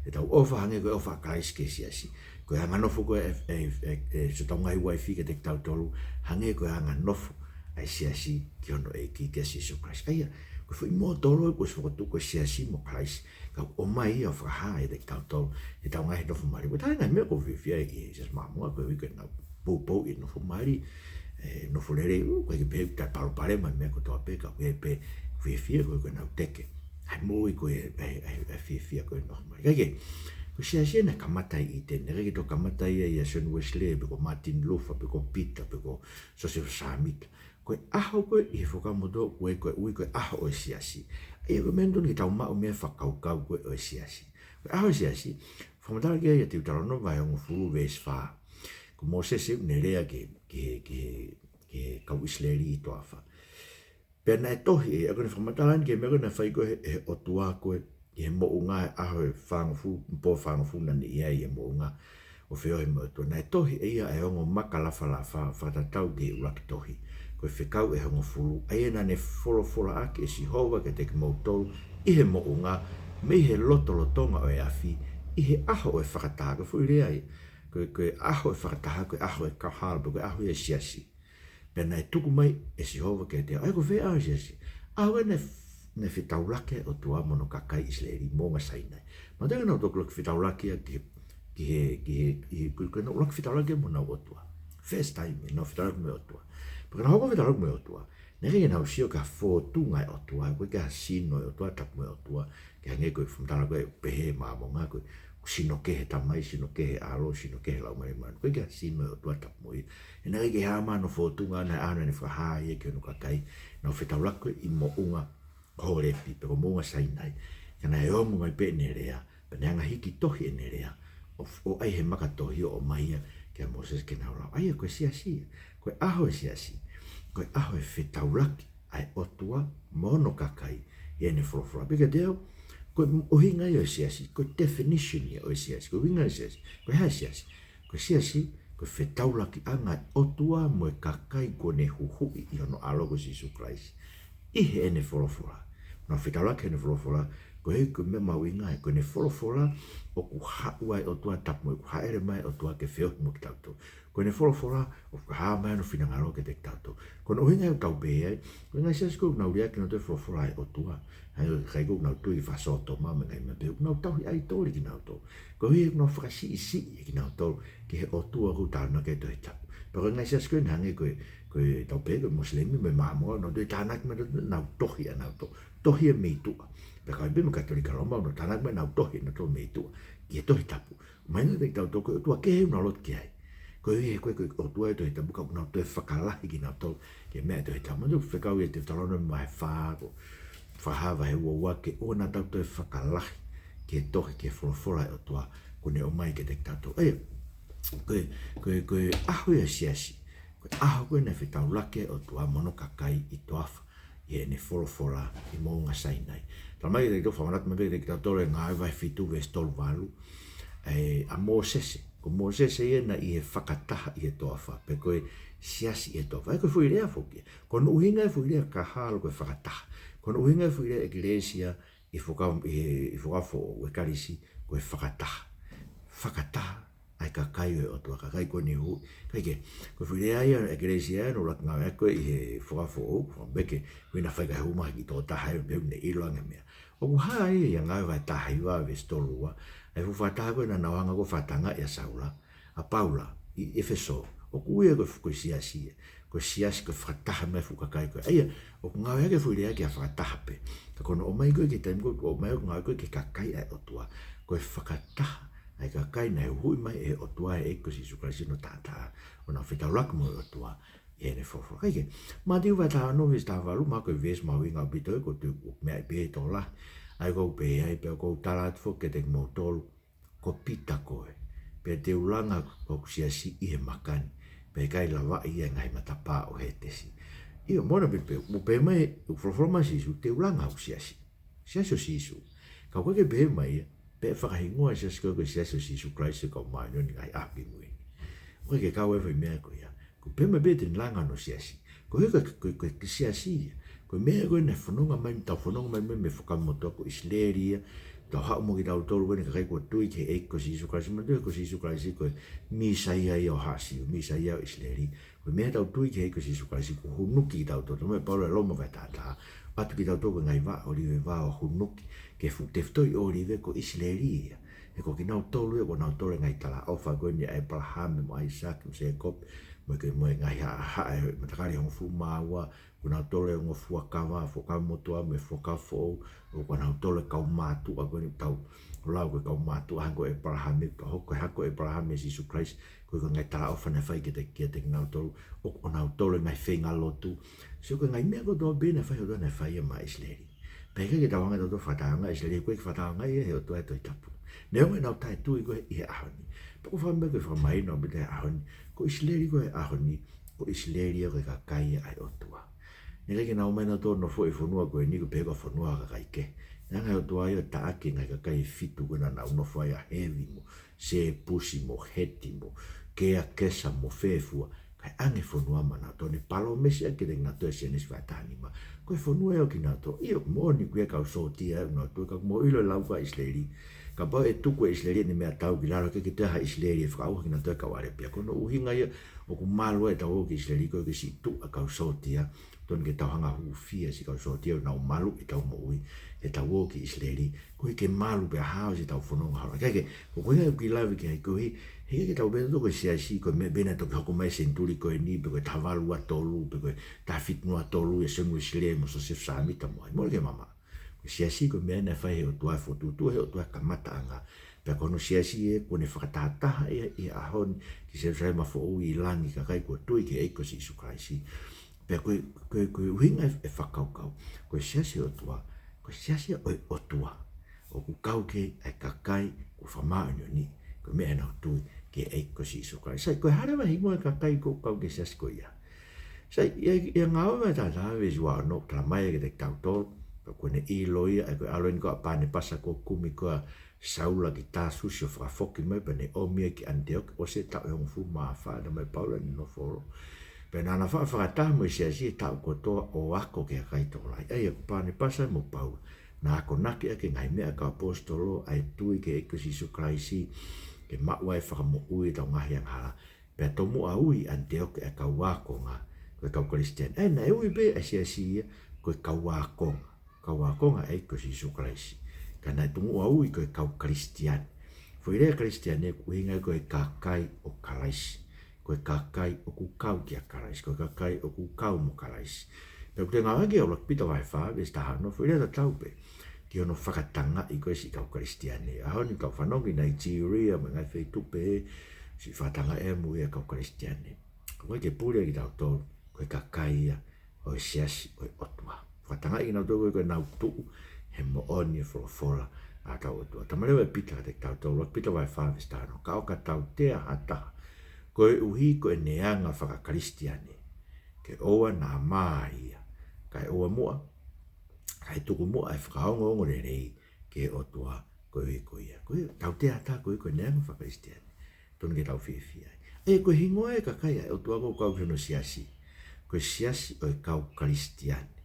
ʻetau ʻofa hangē ko e ʻofa ʻa Kalaisi ki he siasi. Ko e anganofo ko ē ʻe, ʻe, ʻe, ʻe, siʻotau ngaahi uaifi kiate kitautolu, hangē ko e anganofo ʻa e siasi ki hono ʻEiki kia Sīsū Kalaisi. ʻA ia, ko e foʻi mōtolo ko ē ʻoku fokotuʻu ko e siasi mo Kalaisi, ka ʻoku ʻomai ia ʻo fakahā ʻiate kitautolu ʻetau ngaahi nofo mali. Ko e taha e ngaahi meʻa ʻoku ou fiefia ai ʻi he Siasi Māmonga, ko e ʻuhi ko ʻenau poupou ʻi he nofo mali, ʻe, nofo lelei, ʻoku ʻikai ke pehē ʻoku ʻi ai e palopalema he meʻa kotoa pē, ka ʻoku ʻi ai pē, fiefia ko ē ko ʻenau teke ʻa e moʻui ko ē, ʻa e, ʻa e, ʻa e fiefia ko ē nofo mali. Kae kehe, ko e siasi naʻe kamata ʻi ʻĪteni, naʻe ʻikai ke toe kamata ia ʻia Sione Uesilē, pe ko Martin Luther, pe ko Pita, pe ko Siosefa Sāmita. Ko e ʻaho ko ē ʻi he Fuakava Motuʻa ʻoku ui ko e, ui ko e ʻaho ʻo e siasi. ʻA ia ko e meʻa totonu ke tau maʻu mei he fakakaukau ko ē ʻo e siasi. Ko e ʻaho ʻo e siasi, fakamatala ki ai ʻa Teutalōnome vahe hongofulu veesi fā. Ko Mōsese ʻoku ne lea ki he, ki he, ki he, ki he kau ʻIsileli ʻi he toafa. Pea naʻe tohi, ʻa ia ko ʻene fakamatala eni ki he meʻa ko ē naʻe fai ko ē ʻe he, ʻe he ʻOtua ko ē ʻi he moʻunga he ʻaho ʻe fāngofulu, pō fāngofulu naʻa ne ʻi ai ʻi he moʻunga ʻo feohi mo e ʻOtua. Naʻe tohi ʻe ia ʻa e ongo maka lafalafa fakatatau ki he ʻuluaki tohi. Ko e Fekau ʻe hongofulu, ʻa ia naʻa ne folofolaʻaki ʻe Sihova kiate kimoutolu ʻi he moʻunga, mei he lotolotonga ʻo e afi, ʻi he ʻaho ʻo e fakataha. Ko e foʻi lea ia. Ko e, ko e ʻaho ʻo e fakataha, ko e ʻaho ʻo e kahal, pe ko e ʻaho ia ʻo e siasi. Pea naʻe tuku mai ʻe Sihova kiate au. ʻA ia ko e fē ʻaho ʻo e siasi? ʻAho ko ē naʻe f-, naʻe fetaulaki ai e ʻOtua mo hono kakai ʻIsileli ʻi Moʻunga Sainai. Manatuʻi naʻa nau toki ʻuluaki fetaulaki ia ki he, ki he, ki he, ki he, ko e, ko ʻenau ʻuluaki fetaulaki ia mo honau ʻOtua. First time ʻenau fetaulaki mo e ʻOtua. Pea ka nau hoko ʻo fetaulaki mo e ʻOtua, naʻe ʻikai ke nau sio ki ha fōtunga ʻo e ʻOtua, ʻikai ke ha sino ʻo e ʻOtua, tapu mo e ʻOtua, ke hangē ko e fakamatala ko ē ʻoku pehē ʻe Māmonga ko e sino kehe Tamai, sino kehe ʻAlo, sino kehe Laumālie Māʻoniʻoni. ʻIkai ke ha sino ʻo e ʻOtua, tapu mo ia. He naʻe ʻikai ke hā mai hano fōtunga, naʻe ʻaho naʻa ne fakahā ia ki hono kakai, nau fetaulaki ko ē ʻi Moʻunga Hōlepi, pe ko Moʻunga Sainai. Ka naʻe ongo mai pē ʻene lea, pea naʻe hanga ʻo hiki tohi ʻene lea, ʻo, ʻo ʻai he maka tohi ʻo ʻomai ia kia Mōsese ke nau lau. ʻA ia ko e siasi ia, ko e ʻaho ʻo e siasi, ko e ʻaho ʻo e fetaulaki ʻa e ʻOtua mo hono kakai ʻi heʻene folofola. Pea kiate au, ko e ʻuhinga ia ʻo e siasi, ko e definition ia ʻo e siasi, ko e ʻuhinga ʻo e siasi, ko e hā e siasi? Ko e siasi, ko e fetaulakiʻanga ʻo e ʻOtua mo e kakai kuo ne huhuʻi ʻi hono ʻAlo ko Sīsū Kalaisi ʻi heʻene folofola. Nau fetaulaki heʻene folofola, ko e, ko e meʻa mahuʻinga ia, ko ʻene folofola ʻoku haʻu ai e ʻOtua, tapu mo ia, ʻoku hāʻele mai e ʻOtua ke feohi mo kitautolu. Ko ʻene folofola ʻoku hā mai hono finangalo kiate kitautolu. Ko hono ʻuhinga ia ʻoku tau pehē ai, ko e ngaahi siasi ko ē ʻoku nau liʻaki kinautolu e folofola ʻa e ʻOtua, ʻa ia ko e kakai ko ē ʻoku nau tui ki he fakasōtoma mo e ngaahi meʻa pehē, ʻoku nau tauhi ʻaitoli kinautolu. Koeʻuhi he ʻoku nau fakasiʻisiʻi kinautolu ki he ʻOtua ʻoku talanoa ki ai e Tohi Tapu. Pea ko e ngaahi siasi ko ē naʻe hangē ko e, ko ʻetau pehē ko e Mosilemi mo e Māmonga, nau toe tānaki mai nautolu ʻenau tohi ʻanautolu, tohi ia mei tuʻa. Pea ko e pehē mo e Katolika Loma, nau tānaki mai ʻenau tohi ʻanautolu mei tuʻa ki he Tohi Tapu. Mahino kiate kitautolu ko e ʻOtua kehe ʻoku nau lotu ki ai. Koeʻuhi he ko e, ko e ʻOtua ʻo e Tohi Tapu, ka ʻoku nau toe fakalahi kinautolu ki he meʻa ʻo e Tohi Tapu. Manatuʻi e fekau ʻi he Teutalōnome vahe fā, ko e Fakahā vahe ua ua, ke ʻoua naʻa tau toe fakalahi ki he tohi, ki he folofola ʻa e ʻOtua kuo ne ʻomai kiate kitautolu. ʻA ia, ko e, ko e, ko e ʻaho ia ʻo e siasi, ko e ʻaho ko ē naʻe fetaulaki ai e ʻOtua mo hono kakai ʻi he toafa ʻi heʻene folofola ʻi Moʻunga Sainai. Talamai kiate kitautolu, fakamanatu mai pē kiate kitautolu ʻe Ngāue vahe fitu veesi tolu valu, ʻe, ʻa Mōsese. Ko Mōsese ia naʻe ʻi he fakataha ʻi he toafa, pea ko e siasi ʻi he toafa. ʻA ia ko e foʻi lea foki ia. Ko hono ʻuhinga e foʻi lea kahal ko e fakataha. Ko hono ʻuhinga e foʻi lea ʻekalesia ʻi he Fuakava, ʻi he, ʻi he Fuakava Foʻou, ʻekalesia, ko e fakataha. Fakataha ʻa e kakai ʻo e ʻOtua, kakai kuo ne huhuʻi. Kae kehe, ko e foʻi lea ia ʻekalesia naʻe ʻuluaki ngāueʻaki ko ē ʻi he Fuakava Foʻou, fakapeke, ko ʻena fai kae hū mai ha kiʻi tokotaha ia, pea ne ʻilo ange e meʻa. ʻOku hā ia ʻia Ngāue vahe taha hiva veesi tolu ua, ʻa e fuʻu fakataha ko ē naʻa nau hanga ko ē ʻo fakatangaʻi ʻa Saula, ʻa Paula, ʻi ʻEfesō, ʻoku ui ia ko e, ko e siasi ia. Ko e siasi, ko e fakataha mai e fuʻu kakai ko ē. ʻA ia, ʻoku ngāueʻaki e foʻi lea ki ha fakataha pē. Ka ko hono ʻomai ko ē ki he taimi ko ē, ʻoku ʻomai ʻo ngāue ko ē ki he kakai ʻa e ʻOtua. Ko e fakataha ʻa e kakai naʻe huhuʻi mai ʻe he ʻOtua, ʻe he ʻEiki ko Sīsū Kalaisi hono taʻataʻa, ʻo nau fetaulaki mo e ʻOtua ʻi heʻene folofola. Kae kehe, Mātiu vahe taha ono veesi taha valu, mahalo ko e veesi mahuʻinga ʻaupito ia, ʻoku ou tui ʻoku meaʻi pē ʻe he tokolahi. ʻA ia ʻoku ou pehē ai, pea ʻoku ou tala atu foki kiate kimoutolu, ko Pita koe, pea te u langa hoku siasi ʻi he maka ni, pea ʻe ʻikai lavaʻi ia ʻe he ngaahi matapā ʻo Hētesi. ʻIo, moʻoni pē, pea ʻoku pehē mai, ʻoku folofola mai ʻa Sīsū, te u langa hoku siasi. Siasi ʻo Sīsū. Ka ʻoku ʻikai ke pehē mai ia, Pea fakahingoa e siasi ko ē ko e Siasi ʻo Sīsū Kalaisi ʻo e Kau Māʻoniʻoni ʻi he Ngaahi ʻAho Kimui ni. ʻOku ʻikai ke kau e foʻi meʻa ko ia. Ko e pehē mai pē te ne langa hono siasi. Ko e, ko e, ko e, ko e siasi ia. Ko e meʻa ko ē naʻe fononga mai, tau fononga mai mei he Fuakava Motuʻa ko ʻIsileli ia. Tau haʻu mo kitautolu ko eni kakai kuo tui ki he ʻEiki ko Sīsū Kalaisi. Manatuʻi ko Sīsū Kalaisi ko e Mīsaia ia ʻo haʻa Siu, Mīsaia ʻo ʻIsileli. Ko e meʻa tau tui ki he ʻEiki ko Sīsū Kalaisi kuo hunuki kitautolu. Talamai ʻe Paula ʻi Loma vahe taha taha, ʻoatu kitautolu ko e ngaahi vaʻa ʻōlive, vaʻa ʻo hunuki, ki he fuʻu tefitoʻi ʻōlive ko ʻIsileli ia. He ko kinautolu ia, ko kinautolu e ngaahi talaʻofa ko eni ʻa ʻĒpalahame mo ʻAisake mo Sēkope, mo e, mo e ngaahi haʻa, haʻa ʻo e matakali hongofulu mā ua, ko kinautolu e ongo fuakava, Fuakava Motuʻa mo e Fuakava Foʻou, ʻo ko kinautolu e kau mātuʻa ko eni, tau lau ko e kau mātuʻa hangē ko ʻĒpalahame, ka hoko e hako ʻo ʻĒpalahame ʻia Sīsū Kalaisi, ko e ngaahi talaʻofa naʻe fai kiate, kiate kinautolu, ʻo, ʻo kinautolu e ngaahi feinga lotu. So ko e ngaahi meʻa kotoa pē naʻe fai ʻe he ʻOtua naʻe fai ia maʻa ʻIsileli. Pea ʻikai ke tau hanga ʻo fakataonga ʻIsileli, ʻoku ʻikai ke fakataonga ia ʻe he ʻOtua he Tohi Tapu. Neongo ʻenau taʻetui ko ē ʻi he ʻaho ni. Pea ʻoku ou fakaʻamu ke fakamahino ʻaupito he ʻaho ni. Ko ʻIsileli ko ē he ʻaho ni, ko ʻIsileli ia ko e kakai ia ʻa e ʻOtua. Naʻe ʻikai ke nau ō mai nautolu ʻo nofo ʻi he fonua ko eni ko e pehē ko e fonua ʻa e kakai kehe. Naʻe hanga ʻe he ʻOtua ia ʻo taʻaki e ngaahi kakai ʻe fitu ko ē naʻa nau nofo ai, ʻa Hevi mo Sēpusi mo Heti mo Keakesa mo fē fua, kae ʻoange e fonua maʻanautolu. Naʻe palōmesi ʻaki kiate kinautolu ʻe Sēnesi vahe taha nima, ko e fonua ia ʻo kinautolu. ʻIo, moʻoni ʻoku ʻi ai e kau sōtia ʻi he ʻaho ni, ka ʻoku mou ʻilo e lau ko ē ʻa ʻIsileli. Kapau ʻe tuku ʻe ʻIsileli ʻene meʻatau ki lalo, ʻikai ke toe ʻi ai ha ʻIsileli, ʻe fakaʻauha kinautolu ʻe he kau ʻAlepia. Ko hono ʻuhinga ia ʻoku malu ai ʻetau ō ki ʻIsileli, ko e ke siʻi tuʻu ʻa e kau sōtia. Tonu ke tau hanga ʻo hūfia siʻi kau sōtia ʻo nau maluʻi ʻetau moʻui, heʻetau ō ki ʻIsileli. Koeʻuhi ke malu pea hao siʻetau fononga hola. Kae kehe, ko e ʻuhinga ʻoku ou lave ki ai koeʻuhi, he ʻikai ke tau pehē nautolu ko e siasi ko e meʻa pē naʻe toki hoko mai he senituli ko eni, pe ko e taha valu ua tolu, pe ko e taha fitu noa tolu, ʻia Sione Uēsilī mo Siosefa Sāmita mo ai. Mole ke mamaʻo. Ko e siasi ko e meʻa naʻe fai ʻe he ʻOtua, fokotuʻutuʻu ʻe he ʻOtua e kamataʻanga. Pea ko hono siasi ē, kuo ne fakatahataha ia ʻi he ʻaho ni ki Selūsalema Foʻou ʻi langi, kakai kuo tui ki he ʻEiki ko Sīsū Kalaisi. Pea ko e, ko e, ko e ʻuhinga e, e fakakaukau. Ko e siasi ʻo e ʻOtua, ko e siasi ʻo e ʻOtua. ʻOku kau ki ai e kakai kuo fakamāʻoniʻoniʻi, ko e meʻa ʻenau tui ki he ʻEiki ko Sīsū Kalaisi. Sai, ko e hā leva e hingoa e kakai ʻoku kau ki he siasi ko ia? Sai, ʻi he, ʻi he Ngāue vahe taha taha veesi ua ono, talamai kiate kitautolu, pea kuo ne ʻilo ia, ʻa ia ko e ʻalu eni ko ē ʻa Panepasa kuo kumi ko ē ʻa Saula ki Tāsusi ʻo fakafoki mai, pea ne ʻomi ia ki ʻAniteoke, ʻosi e taʻu ʻe hongofulu mā fā, talamai ʻe Paula naʻe nofo holo. Pea naʻa na faʻa fakataha mo e siasi he taʻu kotoa ʻo ako ki he kakai tokolahi. ʻA ia ko Panepasa mo Paula, naʻa na akonaki ʻaki e ngaahi meʻa ʻa e kau ʻaposetolo, ʻa e tui ki he ʻEiki ko Sīsū Kalaisi, ke maʻu ai e fakamoʻui ʻetau ngaahi angahala. Pea tomuʻa ui ʻAniteoke ʻa e kau ākonga, ko e kau Kalisitiane. ʻA ia naʻe ui pē ʻa e siasi ia ko e kau ākonga. Kau ākonga ʻa e ʻEiki ko Sīsū Kalaisi. Ka naʻe tomuʻa ui ko e kau Kalisitiane. Foʻi lea Kalisitiane ʻoku ʻuhinga ia ko e kakai ʻo Kalaisi. Ko e kakai ʻoku kau kia Kalaisi. Ko e kakai ʻoku kau mo Kalaisi. Pea ʻoku te ngāue ki he ʻUluaki Pita vahe fā, veesi taha ono, foʻi lea tatau pē ki hono fakatangaʻi ko ē siʻi kau Kalisitiane. ʻAho ni tau fanongo ki Nigeria, mo e ngaahi feituʻu pehē, siʻi fakatangaʻi ʻe he moʻui ʻa e kau Kalisitiane. Ko e ke pule kitautolu, ko e kakai ia ʻo e siasi ʻo e ʻOtua. Fakatangaʻi kinautolu ko ē ko ʻenau tuʻu he moʻoni e folofola ʻa hotau ʻOtua. Tau mālō ʻa Pita kiate kitautolu, ʻUluaki Pita vahe fā veesi taha ono. Ka ʻo ka tautea ha taha, koeʻuhi ko ʻene anga faka-Kalisitiane, ke ʻoua naʻa mā ia, kae ʻoua muʻa, kae tuku muʻa e fakaongoongolelei ki he ʻOtua koeʻuhi ko ia. Ko e tautea ha taha koeʻuhi ko ʻene anga faka-Kalisitiane. Tonu ke tau fiefia ai. ʻA ia ko e hingoa e kakai ʻa e ʻOtua ʻoku kau ki hono siasi, ko e siasi ʻo e kau Kalisitiane.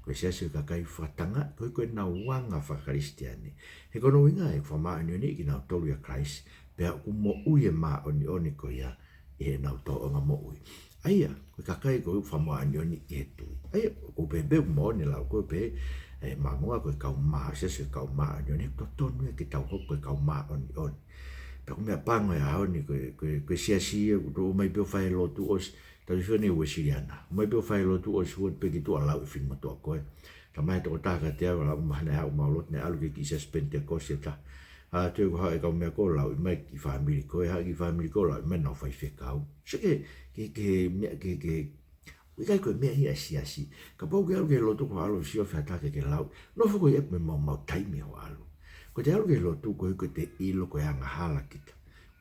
Ko e siasi ʻo e kakai fakatangaʻi, koeʻuhi ko ʻenau anga faka-Kalisitiane. He ko hono ʻuhinga ʻoku fakamāʻoniʻoniʻi kinautolu ʻia Kalaisi, pea ʻoku moʻui e māʻoniʻoni ko ia ʻi heʻenau tōʻonga moʻui. ʻA ia, ko e kakai ko ē ʻoku fakamāʻoniʻoniʻi ʻi he tui. ʻA ia, ʻoku ou pehē pē ʻoku moʻoni e lau ko ē pē, ʻe, Māmonga ko e kau mā-, siasi ko e kau māʻoniʻoni, he ʻoku totonu ia ke tau hoko ko e kau māʻoniʻoni. Pea ko e meʻapango he ʻaho ni ko e, ko e, ko e siasi ia, ʻoku tō mai pē ʻo fai e lotu ʻosi, tau ʻi fē ni Uēsiliana. Mai pē ʻo fai e lotu ʻosi, huat pē ki tuʻa lau e fili motuʻa ko ē. Talamai ʻe he tokotaha kiate au, lau mahana ʻe haʻu ʻemau lotu, naʻe ʻalu ki he kiʻi siasi Penitekosi ʻe taha. ʻA, toe ko e haʻu e kau meʻa ko ē ʻo lauʻi mai ki he fāmili ko ē, haʻu ki he fāmili ko ē ʻo lauʻi mai ʻenau faifekau. So ke, ke, ke, meʻa, ke, ke, ʻikai ko e meʻa ia e siasi. Kapau ʻoku ke ʻalu ki he lotu ko e ʻalu ʻo sio fēfē ha taha ke ke lauʻi, nofo koe ʻi ʻapi mo e maumau taimi ʻo ʻalu. Ko ʻete ʻalu ki he lotu koeʻuhi ko ʻete ʻilo ko e angahala kita.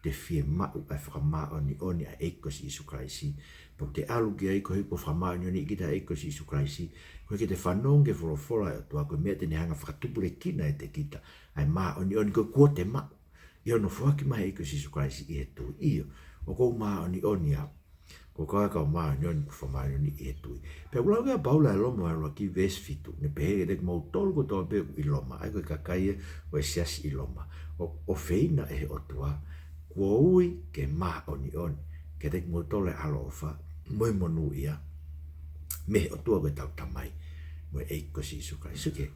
te fiemaʻu ʻa e fakamāʻoniʻoni ʻa e ʻEiki ko Sīsū Kalaisi. Pea ʻoku te ʻalu ki ai koeʻuhi kuo fakamāʻoniʻoniʻi kita ʻe he ʻEiki ko Sīsū Kalaisi. Koeʻuhi ke te fanongo ki he folofola ʻa e ʻOtua, ko e meʻa te ne hanga ʻo fakatupulekina ʻiate kita ʻa e māʻoniʻoni ko ē kuo te maʻu ʻi hono foaki mai ʻe he ʻEiki ko Sīsū Kalaisi ʻi he tui. ʻIo, ʻoku ou māʻoniʻoni au. Ko e kau māʻoniʻoni, kuo fakamāʻoniʻoniʻi ʻi he tui. Pea ʻoku lau ʻe Paula ʻi Loma vahe ʻuluaki veesi fitu, ne pehē kiate kimoutolu kotoa pē ʻi Loma, ʻa ia ko e kakai ʻo e siasi ʻi Loma, ʻo, ʻofeina ʻe he ʻOtua, kuo ui ke māʻoniʻoni kiate kimoutolu ʻa e ʻaloʻofa mo e monūʻia mei he ʻOtua ko ʻetau Tamai mo e ʻEiki ko Sīsū Kalaisi. Sio ki he,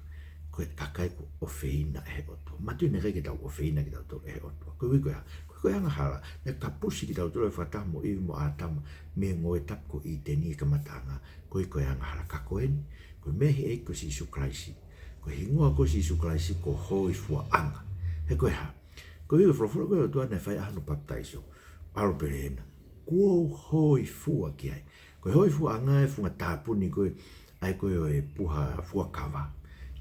ko e kakai kuo ʻofeina ʻe he ʻOtua. Manatuʻi naʻe ʻikai ke tau ʻofeina kitautolu ʻe he ʻOtua. Ko e ui ko ia, ko e, ko e angahala. Naʻe kapusi kitautolu ʻe he fakataha mo ʻIvi mo ʻĀtama mei he ngoue tapu ko ʻĪteni he kamataʻanga, ko e, ko e angahala. Ka ko eni, ko e meʻa ʻi he ʻEiki ko Sīsū Kalaisi. Ko e hingoa ko Sīsū Kalaisi ko e hōifuaʻanga. He ko e hā? Ko e ui ko e folofola ko e ʻOtua naʻe fai ʻa hono papitaiso. ʻAlo pē ena. Kuo u hōifua ki ai. Ko e hōifuaʻanga ʻa e funga tāpuni ko ē, ʻa ia ko ē ʻo e puha fuakava.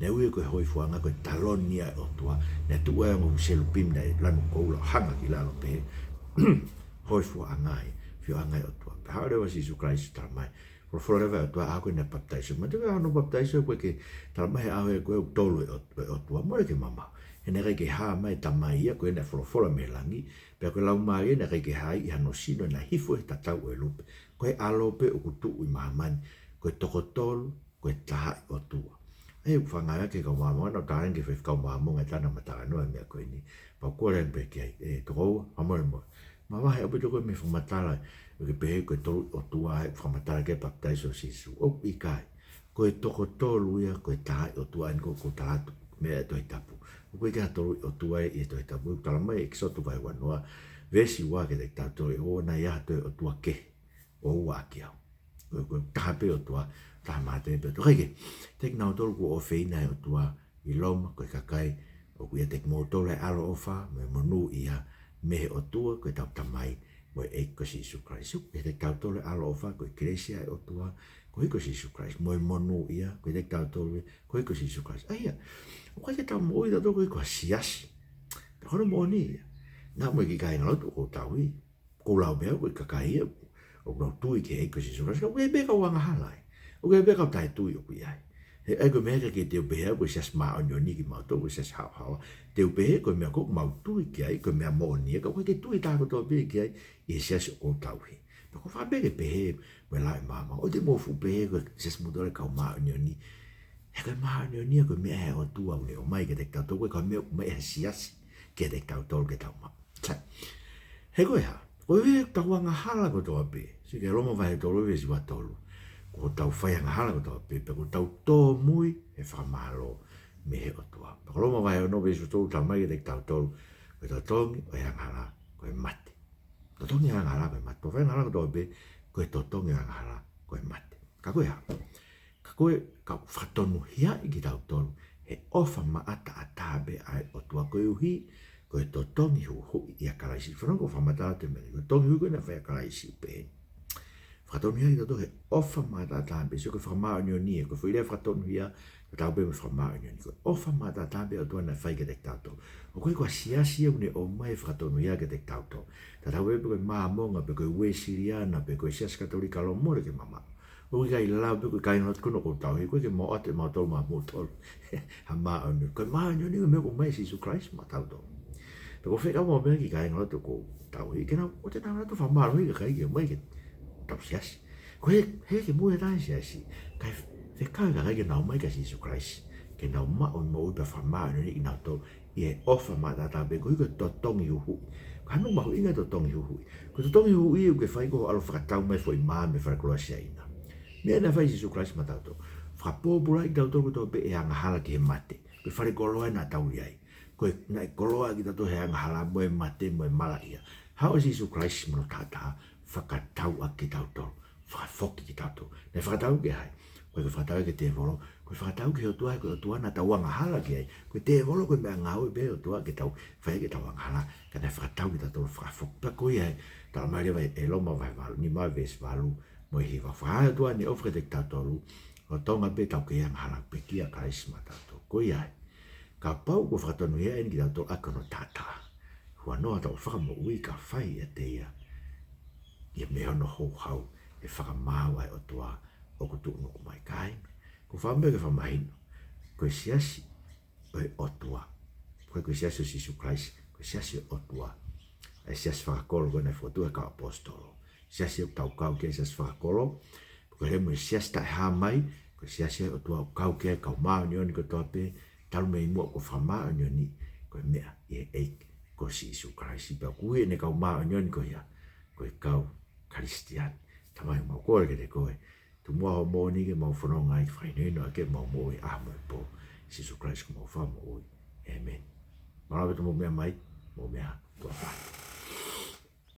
Naʻe ui ko e hōifuaʻanga ko e taloni ʻa e ʻOtua. Naʻe tuʻu ai ʻa e ongo selupimi naʻe lanu koula ʻo hanga ki lalo pē. Hōifuaʻanga ʻa e, hōifuaʻanga ʻa e ʻOtua. Pea haʻu leva ʻa Sīsū Kalaisi ʻo talamai. Folofola leva ʻa e ʻOtua ʻa ia ko ē naʻe papitaiso. Manatuʻi ʻa hono papitaiso ʻoku ʻikai ke talamai he ʻaho ia ko ē ʻoku tolu ʻe ʻOt-, ʻe ʻOtua. Mole ke mamaʻo. He naʻe ʻikai ke hā mai e Tamai ia, ko ia naʻe folofola mei langi. Pea ko e Laumālie naʻe ʻikai ke hā ʻi hano sino, naʻe hifo he tatau ʻo e lupe. Ko e ʻAlo pē ʻoku tuʻu ʻi māmani, ko e toko tolu, ko e taha ʻi ʻOtua. ʻA ia ʻoku faʻa ngāueʻaki ʻe he kau Māmonga, ʻoku ou tala ange ki he faifekau Māmonga ʻi he ʻena talanoa e meʻa ko eni. Pea u kole ange pē ki ai, ʻe, tokoua, fakamolemole. Mavahe ʻaupito koe mei he fakamatala ʻoku pehē ko e tolu ʻi ʻOtua, ʻa ia ʻoku fakamatala ki ai e papitaiso ʻo Sīsū. ʻOku ʻikai. Ko e toko tolu ia, ko e taha ʻi ʻOtua, ʻa ia ko ē ʻoku ou tala atu, meʻa ʻa e Tohi Tapu. ʻOku ʻikai ke ʻi ai ha tolu ʻi ʻOtua ia ʻi he Tohi Tapu. ʻOku talamai ʻe ʻEkisoto vahe uanoa, veesi ua kiate kitautolu, ʻoua naʻa ʻi ai ha toe ʻotua kehe ʻo ua ʻaki au. Ko e, ko e taha pē ʻOtua, taha mātuʻa pē ʻOtua. Kae kehe, kiate kinautolu kuo ʻofeina ʻe he ʻOtua ʻi Loma, ko e kakai ʻoku ʻiate kimoutolu ʻa e ʻaloʻofa mo e monūʻia mei he ʻOtua ko ʻetau Tamai mo e ʻEiki ko Sīsū Kalaisi. ʻOku ʻiate kitautolu ʻa e ʻaloʻofa, ko e kelesi ʻa e ʻOtua koeʻuhi ko Sīsū Kalaisi, mo e monūʻia koeʻuhi ko kitautolu, koeʻuhi ko Sīsū Kalaisi. ʻA ia, ʻoku ʻikai ke tau moʻui tautolu koeʻuhi ko ha siasi. Pea ko hono moʻoni ia. Naʻa mo e kiʻi kāingalotu ʻoku ou tauhi, ʻoku ou lau pē au ko e kakai ia ʻoku nau tui ki he ʻEiki ko Sīsū Kalaisi, ka ʻoku ʻi ai pē kau angahala ai. ʻOku ʻi ai pē kau taʻetui ʻoku ʻi ai. He ʻa ia ko e meʻa ia ʻikai ke teu pehē au ko e siasi māʻoniʻoni kimautolu, ko e siasi haohaoa. Teu pehē ko e meʻa ko ē ʻoku mau tui ki ai, ko e meʻa moʻoni ia, ka ʻoku ʻikai ke tui e taha kotoa pē ki ai ʻi he siasi ʻoku ou tauhi. Pea ko e fēfē ke pehē mo e lau ʻa e Māmonga, ʻoua te mou fuʻu pehē ko e siasi ʻoku mou tui ki ai ko e kau māʻoniʻoni. He ko e māʻoniʻoni ia ko e meʻa ʻa e ʻOtua ʻoku ne ʻomai kiate kitautolu, ʻoku ʻikai ko e meʻa ʻoku ʻomai ʻe ha siasi kiate kitautolu ke tau maʻu. Sai. He ko e hā? Ko e ʻuhi ʻetau angahala kotoa pē. Sio ki he Loma vahe tolu veesi ua tolu. Ko ʻetau fai angahala kotoa pē, pea ko ʻetau tōmui he fakamālō mei he ʻOtua. Pea ko Loma vahe ono veesi tolu talamai kiate kitautolu, ko e totongi ʻo e angahala ko e mate. Totongi ʻo e angahala ko e mate. Ko e fai angahala kotoa pē, ko e totongi ʻo e angahala ko e mate. Ka ko e hā? Ka ko e, ka fakatonuhiaʻi kitautolu he ʻofa maʻataʻatā pē ʻa e ʻOtua koeʻuhi ko e totongi huhuʻi ʻia Kalaisi. Fanongo ki hoʻo fakamatala atu e meʻa ni. Ko e totongi huhuʻi ko ē naʻe fai ʻe Kalaisi pē. Fakatonuhiaʻi kitautolu he ʻofa maʻataʻatā pē. Sio ki he fakamāʻoniʻoni ē. Ko e foʻi lea fakatonuhia, ka tau pehē mo e fakamāʻoniʻoni. Ko e ʻofa maʻataʻatā pē ʻa e ʻOtua naʻe fai kiate kitautolu. ʻOku ʻikai ko ha siasi ia ʻoku ne ʻomai e fakatonuhia kiate kitautolu. Tatau ai pē pe ko e Māmonga, pe ko e Uēsiliana, pe ko e Siasi Katolika, ʻoua mole ke mamaʻo. ʻOku ʻikai lava pē ko e kāingalotu ko eni ʻoku ou tauhi, ʻoku ʻikai ke mou ʻoatu ʻe moutolu maʻamoutolu ha māʻoniʻoni. Ko e māʻoniʻoni ko e meʻa ʻoku ʻomai ʻe Sīsū Kalaisi maʻatautolu. Pea ko e fekau mo e meʻa ki he kāingalotu ʻoku ou tauhi, ke nau, ʻoua te nau ʻalu atu ʻo fakamālohiʻi e kakai ke ō mai ki heʻetau siasi. Ko e, he ke mou ō atu ki he siasi, kae fekau e kakai ke nau ō mai kia Sīsū Kalaisi, ke nau maʻu e moʻui pea fakamāʻoniʻoniʻi kinautolu ʻi he ʻofa maʻataʻatā pē, koeʻuhi ko e totongi huhuʻi. Ko e hā e meʻa mahuʻinga e totongi huhuʻi? Ko e totongi huhuʻi ʻoku ke fai ko hoʻo ʻalu ʻo fakatau mai e foʻi mā mei he falekoloa Siaina. Meʻa naʻe fai ʻe Sīsū Kalaisi maʻatautolu. Fakapōpulaʻi kitautolu kotoa pē ʻe he angahala ki he mate. Ko e falekoloa ia naʻa tau ʻi ai. Ko e, naʻe koloaʻaki kitautolu ʻe he angahala mo e mate mo e malaʻia. Haʻu ʻa Sīsū Kalaisi mo hono taʻataʻa, fakatau ʻaki kitautolu. Fakafoki kitautolu. Naʻe fakatau ki he hā? ʻOku ʻikai ke fakatau ki he tēvolo. Ko e fakatau ki he ʻOtua, ko e ʻOtua naʻa tau angahala ki ai. Ko e tēvolo ko e meʻangāue pē ʻa e ʻOtua ke tau fai ʻaki ʻetau angahala. Ka naʻe fakatau kitautolu, fakafoki. Pea ko ia ai, talamai leva ʻe Loma vahe valu, nima veesi valu mo e hiva. Fakahā ʻe he ʻOtua ʻene ʻofa kiate kitautolu, lolotonga pē ʻetau kei angahala, pekia ʻa Kalaisi maʻatautolu. Ko ia ai, kapau kuo fakatonuhiaʻi eni kitautolu ʻaki hono taʻataʻa, Huanoa, tau fakamoʻui ka fai ʻiate ia, ʻi he meʻa hono houhau ʻe fakamaau ai ʻOtua ʻoku tuʻunuku mai. Kāinga, ʻoku ou fakaʻamu ke fakamahino, ko e siasi ʻo e ʻOtua, ko e, ko e siasi ʻo Sīsū Kalaisi, ko e siasi ʻo e ʻOtua, ʻa e siasi fakakolo ko ē naʻe fokotuʻu ʻe he kau ʻaposetolo. Siasi ʻoku tau kau ki ai, siasi fakakolo, ko e lemu e siasi taʻehāmai, ko e siasi ʻo e ʻOtua ʻoku kau ki ai e kau māʻoniʻoni kotoa pē, talu mei muʻa kuo fakamāʻoniʻoniʻi, ko e meʻa ʻi he ʻEiki ko Sīsū Kalaisi. Pea ʻoku ui ʻene kau māʻoniʻoni ko ia ko e kau Kalisitiane. Tamai, mau kole kiate koe, tuku muʻa hoʻo moʻoni ke mau fononga ai, fakahinohino ʻaki ʻemau moʻui ʻaho mo e pō. Sīsū Kalaisi ko homau Fakamoʻui. ʻĒmeni. Mālō ʻaupito hoʻomou meʻa mai, mou meʻa ā, tuʻa ʻofa atu.